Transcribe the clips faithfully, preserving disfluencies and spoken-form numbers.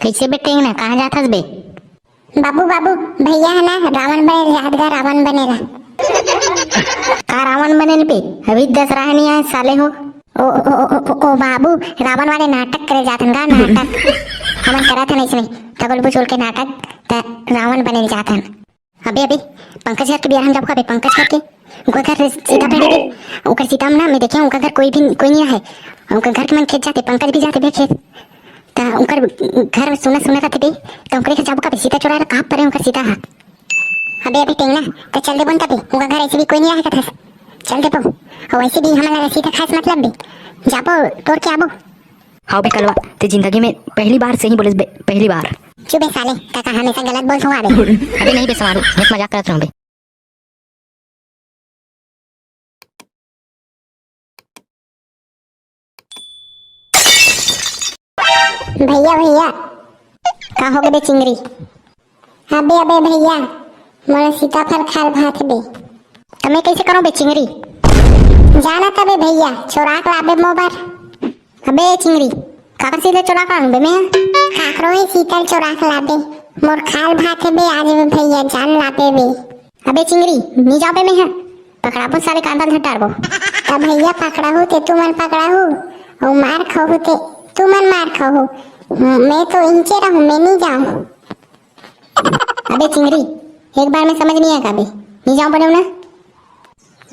कइसे बे टेंगना, कहाँ जात हस बे? बाबू, बाबू, भैया ह ना रावण बने जात गा, रावण बने ला। का रावण बने ल बे? अभी दसरा ह नइ आय साले हो। ओ, ओ, ओ, ओ, ओ, ओ बाबू, रावण वाले नाटक करे जात हन गा, नाटक। हमन करत हन अइसने, टगुल बुचुल के नाटक, त रावण बने ल जात हन। अबे, अबे, पंकज घर के बियाह में जाबो का बे, पंकज घर के? ओकर घर सीता पहले बे, ओकर सीता में ना, मैं देखे, ओकर घर कोई भी, कोई नहीं रहे। ओकर घर के मन खेत जाथे, पंकज भी जाथे बे खेत। त ओकर घर में सुना सुना रथे बे, त ओकरे घर जाबो का बे, सीता चोराय ला कहाँ परे ओकर सीता ह? अबे, अबे, टेंगना, त चल देबो न तबे, ओकर घर ऐसे भी कोई नहीं रहे कथस। चल देबो, अउ वैसे भी हमन ला सीता खास मतलब बे, जाबो, तोर के आबो। हाव बे कलवा, ते जिंदगी में पहली बार सही बोलिस बे, पहली बार। चुप बे साले, काका हमेशा गलत बोलथो आबे। अबे नहीं बे समारू, मैं मजाक करत रहूं बे। भैया, भैया। का होगे बे चिंगरी? अबे, अबे भैया, मोला सीताफल खाल भात बे। त मैं कइसे करूं बे चिंगरी? जाना तबे भैया, चोरा के लाबे मोर बर। अबे चिंगरी, काकर सीता चोरा के लानूं बे मैं? काकरो ही सीता ल चोरा के लाबे। मोर खाल भात हे बे आज बे भैया, जान लाबे बे। अबे चिंगरी, नी जाओ बे मैं ह। पकड़ाबो साले कांदा ल झटारबो। त भैया पकड़ाहू ते तुमन पकड़ाहू, अउ मार खाहू ते तुमन मार खाहू। मैं तो इंचे रहूं, मैं नी जाऊं। अबे चिंगरी, एक बार में समझ नहीं आएगा बे, नहीं जाऊं बोले ना।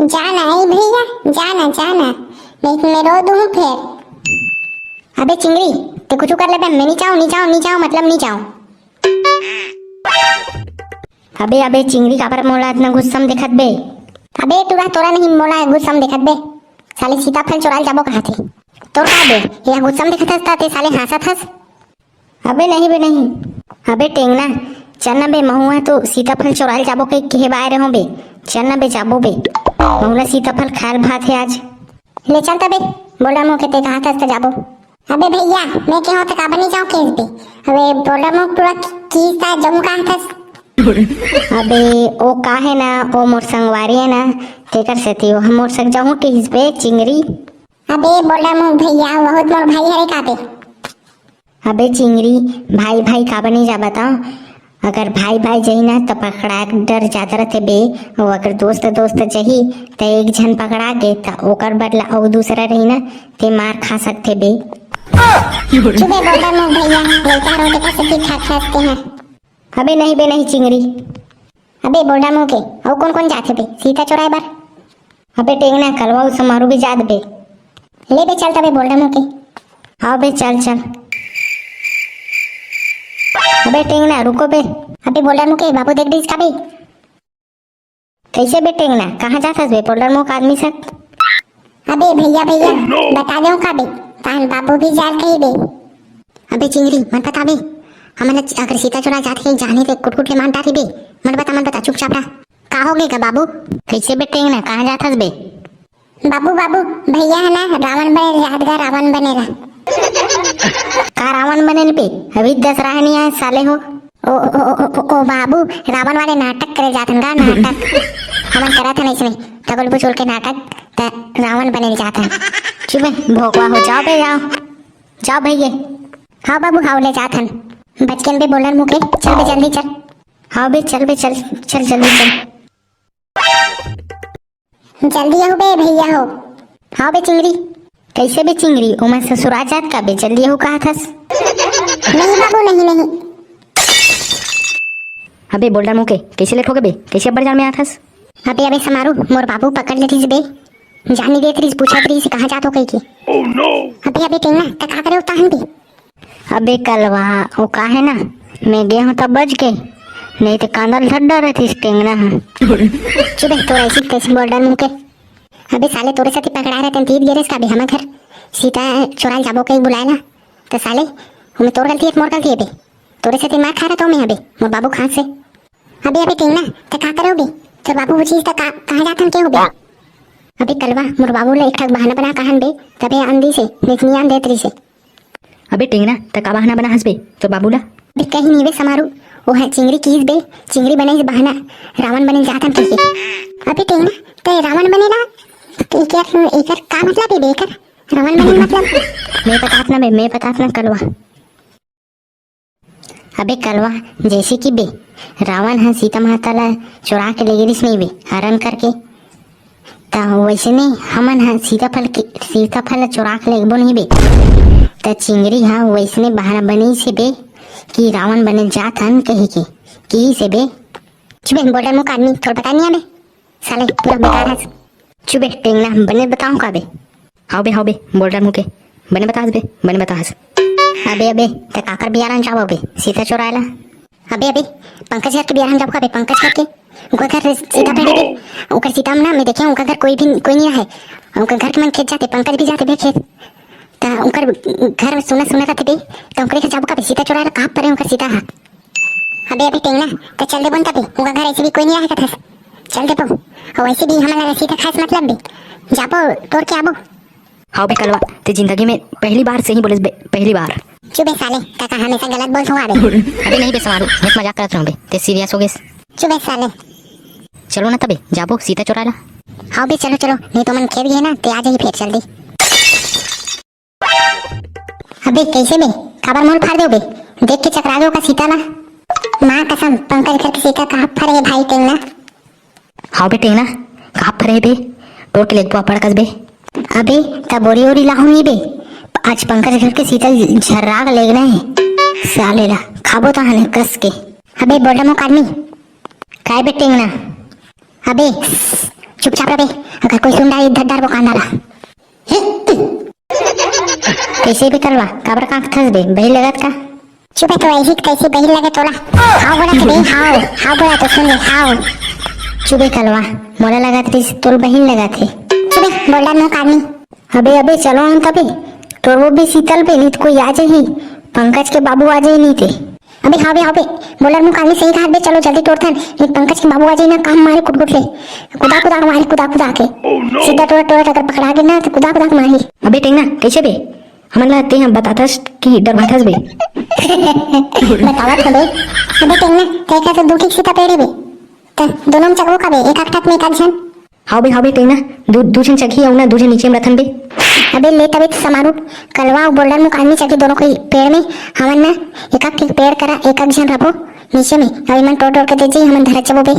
जाना है भैया, जाना, जाना, नहीं तो मैं रो दूं फिर। अबे चिंगरी, ते कुछ कर ले बे, मैं नहीं जाऊं, नहीं जाऊं, नहीं जाऊं, मतलब नहीं जाऊं। अबे, अबे चिंगरी, काबर मोला इतना गुस्सा में देखत बे? अबे टूरा, तोरा नहीं मोला गुस्सा में देखत बे, साले सीताफल चोराल जाबो कहा थे। तोर का बे, या गुस्सा में देखत हस ता ते साले हाँसत हस। अबे नहीं बे नहीं। अबे टेंगना, चल ना बे, महूं ह तो सीताफल चोराल जाबो के कहे बाय रहूं बे। चल ना बे, जाबो बे। महूं ला सीताफल खायल भात हे आज। ले चल तबे, बोल्डर मुंह के ते कहा थस त जाबो। अबे भैया, मैं कहे हों त काबर नहीं जाओ केस बे। अबे बोल्डर मुंह पूरा कीस ता जमू कहा थस। अबे ओ का हे ना, ओ मोर संगवारी हे ना, तेकर सेती ओ मोर संग जाहूं केस बे चिंगरी। अबे बोल्डर मुंह भैया, बहुत मोर भाई हरे का बे। अबे चिंगरी, भाई भाई काबर नहीं जा बताओ? अगर भाई भाई जही ना त पकड़ा के डर जादा रथे बे। अउ अगर दोस्त दोस्त जही त एक झन पकड़ा गे त ओकर बदला अउ दूसरा रही ना ते मार खा सकथे बे। चुप बे बोल्डर मुंह भैया, लइका हरो देखा सकी ठाक ठाक के हैं। अबे नहीं बे नहीं चिंगरी। अबे बोल्डर मुंह के, अउ कौन कौन जाथे बे सीता चोराय बर? अबे टेंगना, कलवा अउ समारू भी जात बे। ले बे चल तबे बोल्डर मुंह के। हाव बे चल चल। अबे टेंगना रुको बे। अबे बोल्डर मुंह के, बाबू देख दिस का बे? कइसे बे टेंगना, कहाँ जात हस बे बोल्डर मुंह के आदमी संग? अबे भैया भैया, बता देहूं का बे, ताहन बाबू भी जात कही बे। अबे चिंगरी, मत बता बे। हमन ल अगर सीता चोरा जात हे, जाने ते कुटकुट ले मार डारही बे। मत बता, मत बता, चुपचाप रह। का होगे गा बाबू? कइसे बे टेंगना, कहाँ जात हस बे? बाबू, बाबू, भैया ह ना रावण बने जात गा, रावण बने ला। का रावण बने ल बे? अभी दसरा ह नइ आय साले हो। ओ, ओ, ओ, ओ, ओ, ओ बाबू, रावण वाले नाटक करे जात हन गा, नाटक। हमन करत हन अइसने, टगुल बुचुल के नाटक, त रावण बने ल जात हन। चुप बे, भोकवा हो, जाओ बे, जाओ। जाओ भैया। हाव बाबू, हाव ले जात हन। बच गेन बे बोल्डर मुंह के, चल बे जल्दी चल। हाव बे, चल बे, चल, चल जल्दी चल। जल्दी आहू बे भैया हो। हाव बे चिंगरी। कइसे बे चिंगरी, ओमन ससुरा जात का बे, जल्दी आहू कहा थस? नहीं बाबू, नहीं, नहीं। अबे बोल्डर मुंह के, कइसे लेट होगे बे, कइसे अब्बड़ जाड़ में आत हस? अबे, अबे समारू, मोर बाबू पकड़ लेतिस बे, जान नइ देत रिस, पूछत रिस कहाँ जात हो कहिके। अबे, अबे टेंगना, त का करे उताहन बे? अबे कलवा, ओ का हे ना, मैं गे हों त बच गे, नहीं त कांदा ल धर डरतिस टेंगना ह। चुप बे, तोर अइसी तइसी बोल्डर मुंह के। अबे साले, तोरे सेती पकड़ाय रहतेन त ईद गे रेहेस का बे हमर घर? सीता चोराय ल जाबो कहि बुलाय ला। त साले, ओमे तोर गलती हे कि मोर गलती हे बे? तोरे सेती मार खाय रहतेंव मैं अबे, मोर बाबू खास से। अबे, अबे टेंगना, त का करे होगे? तोर बाबू पूछिस त का, कहाँ जात हन के होगे? अबे कलवा, मोर बाबू ल एक ठक बहाना बना कहान बे, तभे आन दिस हे, नहीं त नइ आन देत रिस हे। अबे टेंगना, त का बहाना बना हस बे तोर बाबू ला? अबे कहीं नहीं बे समारू, ओ ह चिंगरी किहिस बे, चिंगरी बनाइस बहाना, रावण बने जात हन कहिके। अबे टेंगना, त रावण बने ला, एकर, एकर का मतलब हे बे एकर? रावण बने मतलब? मैं बतात ना बे, मैं बतात ना कलवा। अबे कलवा, जैसे कि बे रावण ह सीता माता ला चुरा के ले गे रिहिस नहीं बे, हरण करके, त वैसने हमन ह सीताफल के, सीताफल ला चुरा के लेगबो नहीं बे। त चिंगरी ह वैसने बहाना बनइस हे बे कि रावण बने जात हन कहि के, किहिस हे बे। चुबे बोल्डर मुख आदमी, तोर पता नहीं आबे। साले पूरा बेकार हस। चुबे टेंगना, बने बताऊं का बे? हाव बे, हाव बे, बोल्डर मुख के। बने बतास बे, बने बतास। अबे, अबे, त काकर बियाह जाबो बे? सीता चोराय ला। अबे, अबे, पंकज घर के बियाह जाबो का बे? पंकज घर के। ओकर घर सीता पड़े बे। ओकर सीता में ना, मैं देखे, ओकर घर कोई भी, कोई नहीं रहे। ओकर घर के मन खेत जाते, पंकज भी जाते बे खेत। त ओकर घर में सुना, सुना रहते बे। त ओकरे घर जाबो का बे? सीता चोराय ला, कहाँ परे ओकर सीता हा? अबे, अबे टेंगना, त चल देबो न तबे, ओकर घर ऐसे भी कोई नहीं रहे कथस। चल देबो, अउ वैसे भी हमन ला रसीद खाए से मतलब बे, जाबो टोर के आबो। हाव बे कलवा, ते जिंदगी में पहली बार सही बोलेस बे, पहली बार। चुबे साले, काका हमेशा गलत बोलथो आबे। अबे नहीं बे समारू, मैं मजाक करत रहूं बे, ते सीरियस हो गेस। चुबे साले। चलो ना तबे, जाबो सीता चोराय ला। हाव बे चलो चलो, नहीं तो मन खेत गए ना, ते आ जाही फिर जल्दी। अबे कइसे बे? काबर मुंह फाड़ देबे? देख के चकरा गे ओकर सीता ला। माँ कसम, पंकज घर के सीता कहाँ फरे हे भाई टेंगना? हाव बे टेंगना, कहाँ फरे हे बे? टोर के लेगबो अब्बड़ कस बे। अबे त बोरी ओरी लाहू नहीं बे, आज पंकज घर के सीता ल झर्रा के लेगना हे। साले ला खाबो त हने कस के। अबे बोल्डर मुख आदमी, काय बे टेंगना? अबे चुपचाप रह बे, अगर कोई सुन डारी धर डारबो कांदा ला। कइसे बे कलवा, काबर कांखथस बे, बहिर लगत का? चुबे तो ऐसी तैसी बहिर लगे तोला। हाव बोला थे बे, हाव, हाव बोला तो सुन ले, हाव। चुबे कलवा, मोला लगत रहिस तोला बहिर लगत हे। चुबे बोल्डर मुख आदमी। अबे, अबे, चलो हम तबे, टोरबो बे सीता ल बे, नहीं तो कोई आ जाही, पंकज के बाबू आ जाही नहीं ते। अबे हाव बे, हाव बे, बोल्डर मुख आदमी सही कहा बे, चलो जल्दी टोरथन, नहीं पंकज के बाबू आ जाही ना, काम मारे कुट कुट ले, कुदा कुदा के मारी, कुदा कुदा के। सीता टोरा टोरा अगर पकड़ा गे ना, त कुदा कुदा के मारी। अबे टेंगना, कइसे बे? हमन ला तें बताथस कि डरवाथस बे? बतावत हबे। अबे टेंगना, तें का तो दू ठीक सीता पेड़े बे। त दोनों में चघबो का बे, एक एक ठक में एक एक झन? हाव बे, हाव बे, तें ना दू, दू झन चघी अउ ना दू झन नीचे में रथन बे। अबे ले तबे त समारू, कलवा अउ बोल्डर मुख आदमी चघी दोनों कोई पेड़ में, हमन ना एक एक ठिक पेड़ करा एक एक झन रबो नीचे में, अउ एमन टोर टोर के दे जाही, हमन धरत जबो बे।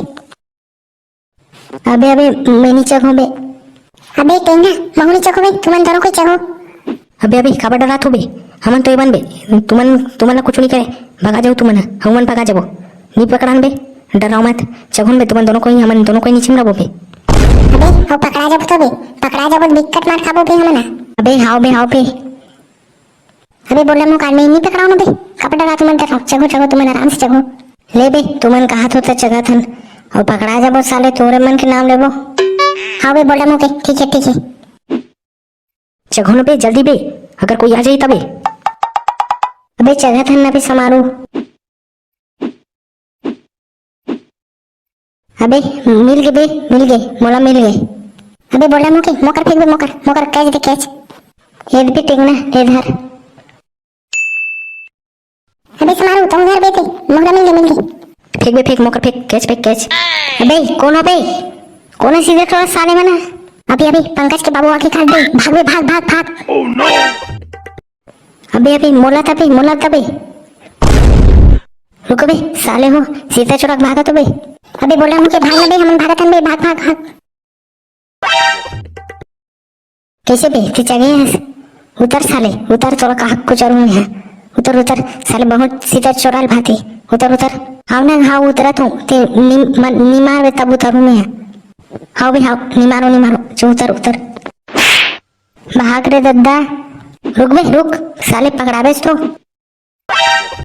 अबे, अबे, मैं नी चघों बे। अबे तें ना, महू नी चघों बे, तुमन दोनों कोई चघो। अबे, अबे, काबर डराथो बे? हमन तो एवन बे, तुमन, तुमन ला कुछु नी करे, भगा जाओ तुमन, हमन भगा जाबो। नी पकड़ान बे, डराओ मत, चघोन बे, तुमन दोनों कोई, हमन दोनों कोई नीचे में रबो बे। अबे, अउ पकड़ा जाबो तो बे, पकड़ा जाबो तो बिकट मार खाबो बे हमन। अबे, हाव बे, हाव बे। अबे बोल्डर मुख आदमी, नी पकड़ाओ ना बे, काबर डराथो तुमन, डराओ, चघो, चघो, तुमन आराम से चघो। ले बे, तुमन कहत हो त चघत हन, अउ पकड़ा जाबो साले, तोरे मन के नाम लेबो। हाव बे बोल्डर मुख के, ठीक हे, ठीक हे। चघो न बे, जल्दी बे, अगर कोई आ जाही तबे। अबे चघत हन ना बे समारू। अबे मिल गे बे, मिल गे, मोला मिल गे। अबे बोल्डर मुख के, मोकर फेंक बे, मोकर, मोकर, कैच दे, कैच। ए दे बे टेंगना, ए धर। अबे समारू, तुम घर बे थे, मोहरा मिल गे, मिल गे। फेंक बे, फेंक, मोकर फेंक, कैच फेंक, कैच। अबे, कोन हो बे? कोन हो सीधे थोड़ा साले मना? अबे, अबे, पंकज के बाबू आके काट दे। भाग बे, भाग, भाग, भाग। अबे, अबे, मोला तबे, मोला तबे। रुको बे, साले हो, सीता चोरा के भागत हो बे। अबे, बोल्डर मुख के भाग ना बे, हमन भागत हन बे, भाग, भाग, भाग। कइसे बे, तें चघे हस? उतर साले, उतर, तोला कहाँ कुचरूँ मैं हा। उतर, उतर, साले बहुत सीता चोराल भाती। उतर, उतर। हाव ना, हाव उतरत हूँ, तें नी, मन, नी मारबे तब उतरूँ मैं हा। हाव बे, हाव, नी मारो, नी मारो, चो उतर, उतर। भाग रे दद्दा। रुक बे, रुक, साले पकड़ाबेच तो।